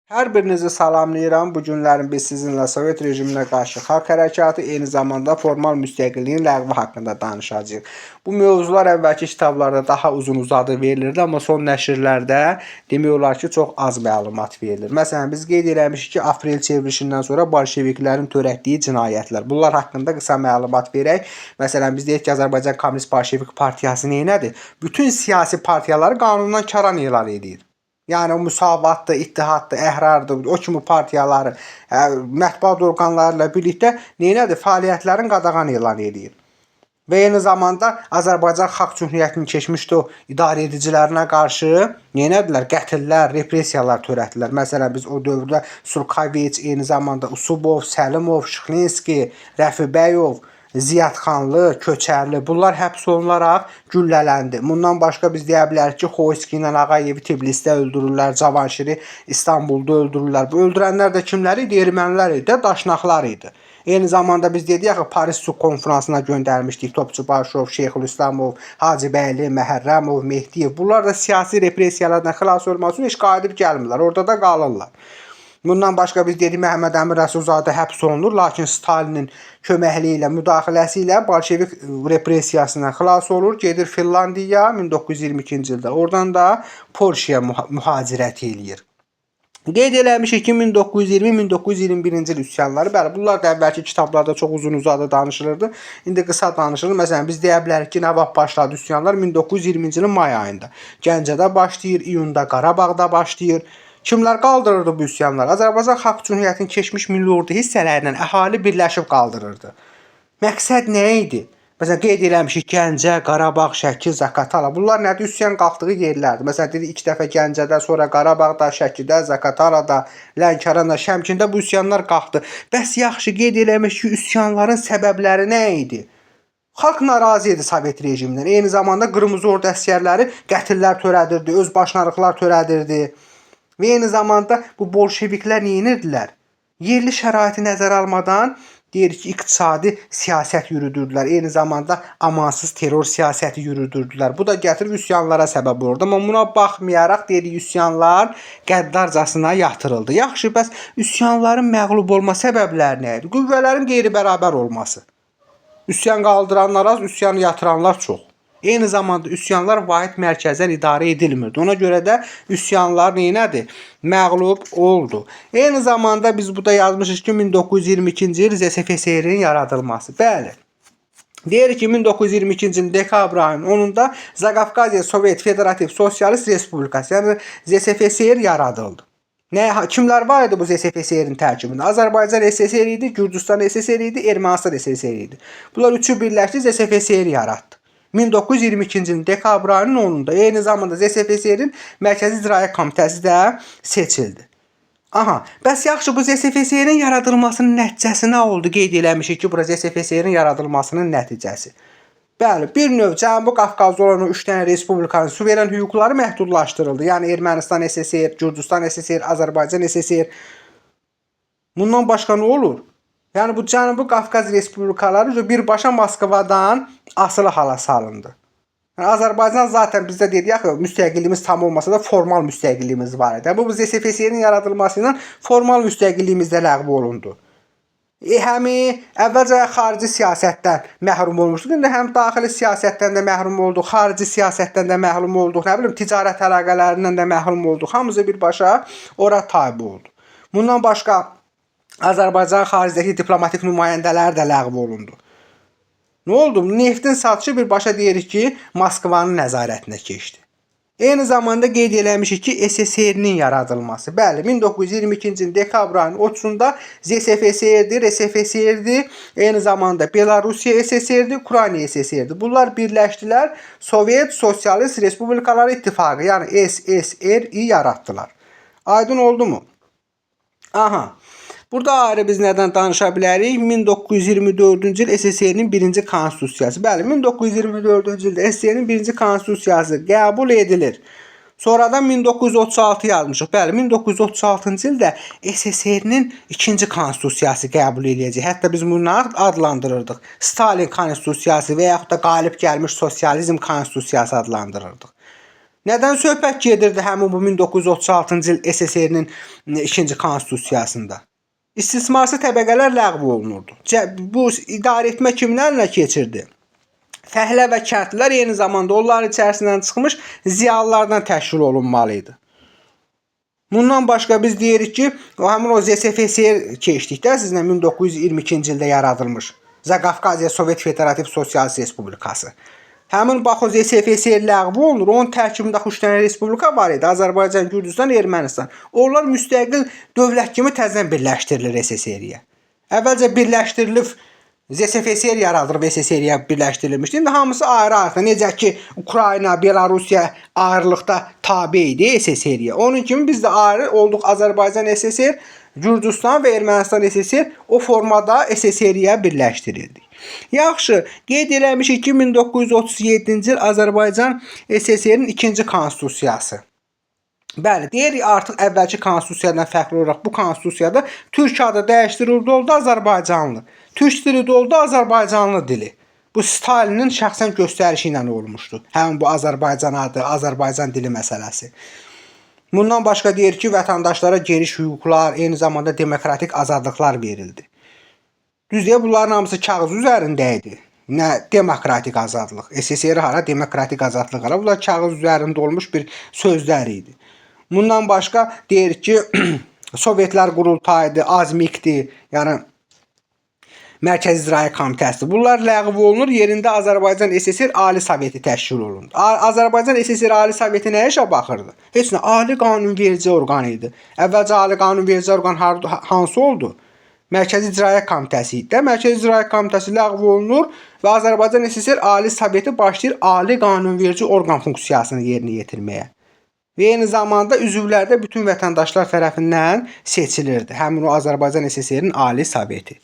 Hər birinizi salamlayıram. Bu günlərin biz sizinlə Sovet rejiminə qarşı xalq hərəkatı, eyni zamanda formal müstəqilliyin ləğvi haqqında danışacağıq. Bu mövzular əvvəlki kitablarda daha uzun-uzadı verilirdi, amma son nəşrlərdə demək olar ki, çox az məlumat verilir. Məsələn, biz qeyd eləmişik ki, aprel çevrilişindən sonra bolşeviklərin törətdiyi cinayətlər. Bunlar haqqında qısa məlumat verək. Məsələn, biz deyək ki, Azərbaycan Komünist Bolşevik Partiyası neylədi? Bütün siyasi partiyaları qanundan kəran elan edir. Yəni o Müsavatdır, İttihatdır, Əhrardır, o kimi partiyaları, mətbuat orqanları ilə birlikdə neynədir? Fəaliyyətlərin qadağan elan eləyir. Və eyni zamanda Azərbaycan Xalq Cümhuriyyətinin keçmişdə o idarə edicilərinə qarşı neynədilər? Qətllər, repressiyalar törətdilər. Məsələn, biz o dövrdə Surxayeviç, eyni zamanda Usubov, Səlimov, Şıxlinski, Rəfibəyov, Ziyadxanlı, Köçərli bunlar həbs olunaraq güllələndi. Bundan başqa biz deyə bilərik ki, Xoyski ilə Ağayevi Tiflisdə öldürürlər, Cavanşiri İstanbulda öldürürlər. Bu öldürənlər də kimlər idi? Ermənilər idi, daşnaqlar idi. Eyni zamanda biz dedik axı Paris Sülh Konfransına göndərmişdik Topçubaşov, Şeyxülislamov, Hacıbəyli, Məhərrəmov, Mehdiyev. Bunlar da siyasi repressiyalardan xilas olmaq üçün heç qayıdıb gəlmirlər. Orada da qalırlar. Bundan başqa biz dedik Məhəmməd Əmin Rəsulzadə həbs olunur, lakin Stalinin köməkliyi ilə, müdaxiləsi ilə bolşevik repressiyasından xilas olur, gedir Finlandiya 1922-ci ildə. Oradan da Polşaya mühacirət eləyir. Qeyd eləmişik ki, 1920-1921-ci il üsyanları, bəli, bunlar da əvvəlki kitablarda çox uzun-uzadı danışılırdı. İndi qısa danışılır. Məsələn, biz deyə bilərik ki, nə vaxt başladı üsyanlar? 1920-ci ilin may ayında. Gəncədə başlayır, iyunda Qarabağda başlayır. Kimlər qaldırırdı bu üsyanları? Azərbaycan Xalq Cümhuriyyətinin keçmiş milli ordu hissələrindən əhali birləşib qaldırırdı. Məqsəd nə idi? Məsələn, qeyd eləmişik Gəncə, Qarabağ, Şəki, Zaqatala. Bunlar nədir? Üsyan qalxdığı yerlərdir. Məsələn, dedik ilk dəfə Gəncədə, sonra Qarabağda, Şəkidə, Zaqatalada, Lənkəranda, Şəmkində bu üsyanlar qalxdı. Bəs yaxşı, qeyd eləmiş ki, üsyanların səbəbləri nə idi? Xalq narazı idi Sovet rejimindən. Eyni zamanda Qırmızı Ordu əsgərləri qətllər törədirdi, öz başnalıqlar törədirdi. Və eyni zamanda bu bolşeviklər nə edirdilər? Yerli şəraiti nəzərə almadan deyir ki, iqtisadi siyasət yürüdürdülər. Eyni zamanda amansız terror siyasəti yürüdürdülər. Bu da gətirib üsyanlara səbəb olurdu. Amma buna baxmayaraq deyirik üsyanlar qəddarcasına yatırıldı. Yaxşı, bəs üsyanların məğlub olma səbəbləri nə idi? Qüvvələrin qeyri-bərabər olması. Üsyan qaldıranlar az, üsyanı yatıranlar çox. Eyni zamanda üsyanlar vahid mərkəzdən idarə edilmirdi. Ona görə də üsyanlar neynədi? Məğlub oldu. Eyni zamanda biz burada yazmışıq ki, 1922-ci il ZSFSR-in yaradılması. Bəli. Deyir ki, 1922-ci ilin dekabr ayının 10-da Zaqafqaziya Sovet Federativ Sosialist Respublikası, yəni ZSFSR yaradıldı. Kimlər var idi bu ZSFSR-in tərkibində? Azərbaycan SSR idi, Gürcüstan SSR idi, Ermənistan SSR idi. Bunlar üçü birləşdi, ZSFSR yaratdı. 1922-ci ilin dekabr ayının 10-unda eyni zamanda ZSFSR-in Mərkəzi İcraiyyə Komitəsi də seçildi. Aha, bəs yaxşı, bu ZSFSR-in yaradılmasının nəticəsi nə oldu? Qeyd eləmişik ki, bura ZSFSR-in yaradılmasının nəticəsi. Bəli, bir növ Cənubi Qafqazda olan o 3 dənə respublikanın suveren hüquqları məhdudlaşdırıldı. Yəni Ermənistan SSR, Gürcüstan SSR, Azərbaycan SSR. Bundan başqa nə olur? Yəni bu Cənubi Qafqaz respublikaları birbaşa Moskvadan asılı hala salındı. Yəni Azərbaycan zaten bizdə dedik axı müstəqilliyimiz tam olmasa da formal müstəqilliyimiz var idi. Bu ZSFSR-in yaradılması ilə formal müstəqilliyimiz də ləğv olundu. Həm əvvəlcə xarici siyasətdən məhrum olmuşduq, indi həm daxili siyasətdən də məhrum olduq, xarici siyasətdən də məhrum olduq, nə bilim ticarət əlaqələrindən də məhrum olduq. Hamısı birbaşa ora tabe oldu. Bundan başqa Azərbaycan xaricdəki diplomatik nümayəndələr də ləğv olundu. Nə oldu? Neftin satışı birbaşa deyirik ki, Moskvanın nəzarətinə keçdi. Eyni zamanda qeyd eləmişik ki, SSR-nin yaradılması. Bəli, 1922-ci ilin dekabr ayının 30-da ZSFSR-dir, SFSR-dir. Eyni zamanda Belarusiya SSR-dir, Ukrayna SSR-dir. Bunlar birləşdilər, Sovet Sosialist Respublikalar İttifaqı, yəni SSRI yaratdılar. Aydın oldu mu? Aha. Burada ayrı biz nədən danışa bilərik? 1924-cü il SSR-nin birinci konstitusiyası. Bəli, 1924-cü ildə SSR-nin birinci konstitusiyası qəbul edilir. Sonradan 1936 yazmışıq. Bəli, 1936-cı ildə SSR-nin ikinci konstitusiyası qəbul ediləcək. Hətta biz bunu adlandırırdıq. Stalin konstitusiyası və yaxud da qalib gəlmiş sosializm konstitusiyası adlandırırdıq. Nədən söhbət gedirdi həmin bu 1936-cı il SSR-nin ikinci konstitusiyasında? İstismarçı təbəqələr ləğv olunurdu. Bu idarə etmə kimin əlinə keçirdi? Fəhlə və kəndlilər, eyni zamanda onların içərisindən çıxmış ziyalılardan təşkil olunmalı idi. Bundan başqa biz deyirik ki, o həmin o ZSFSR keçdikdə sizinlə 1922-ci ildə yaradılmış Zaqafqaziya Sovet Federativ Sosialist Respublikası. Həmin bax o ZSFSR ləğv olunur. Onun tərkibində 3 dənə respublika var idi. Azərbaycan, Gürcüstan, Ermənistan. Onlar müstəqil dövlət kimi təzədən birləşdirilir SSR-yə. Əvvəlcə birləşdirilib ZSFSR yaradılıb SSR-yə birləşdirilmişdi. İndi hamısı ayrı-ayrı. Necə ki Ukrayna, Belarusiya ayrılıqda tabe idi SSR-yə. Onun kimi biz də ayrı olduq. Azərbaycan SSR, Gürcüstan və Ermənistan SSR o formada SSR-yə birləşdirildik. Yaxşı, qeyd eləmişik ki, 1937-ci il Azərbaycan SSR-nin ikinci konstitusiyası. Bəli, deyirik artıq əvvəlki konstitusiyadan fərqli olaraq bu konstitusiyada türk adı dəyişdirildi, oldu Azərbaycanlı. Türk dili də oldu Azərbaycanlı dili. Bu Stalinin şəxsən göstərişi ilə olmuşdu. Həmin bu Azərbaycan adı, Azərbaycan dili məsələsi. Bundan başqa deyir ki, vətəndaşlara geniş hüquqlar, eyni zamanda demokratik azadlıqlar verildi. Düz deyə bunların hamısı kağız üzərində idi. Nə demokratik azadlıq, SSR hara, demokratik azadlıq hara? Bunlar kağız üzərində olmuş bir sözlər idi. Bundan başqa deyir ki, Sovetlər qurultayıdır, AZMİK-dir, yəni Mərkəzi İcraiyyə Komitəsi. Bunlar ləğv olunur, yerində Azərbaycan SSR Ali Soveti təşkil olundu. Azərbaycan SSR Ali Soveti nə işə baxırdı? Heç nə, ali qanunverici orqan idi. Əvvəlcə ali qanunverici orqan hansı oldu? Mərkəzi İcraiyyə Komitəsi idi də. Mərkəzi İcraiyyə Komitəsi ləğv olunur və Azərbaycan SSR Ali Soveti başlayır ali qanunverici orqan funksiyasını yerinə yetirməyə. Və eyni zamanda üzvlər də bütün vətəndaşlar tərəfindən seçilirdi. Həmin o Azərbaycan SSR-nin Ali Soveti.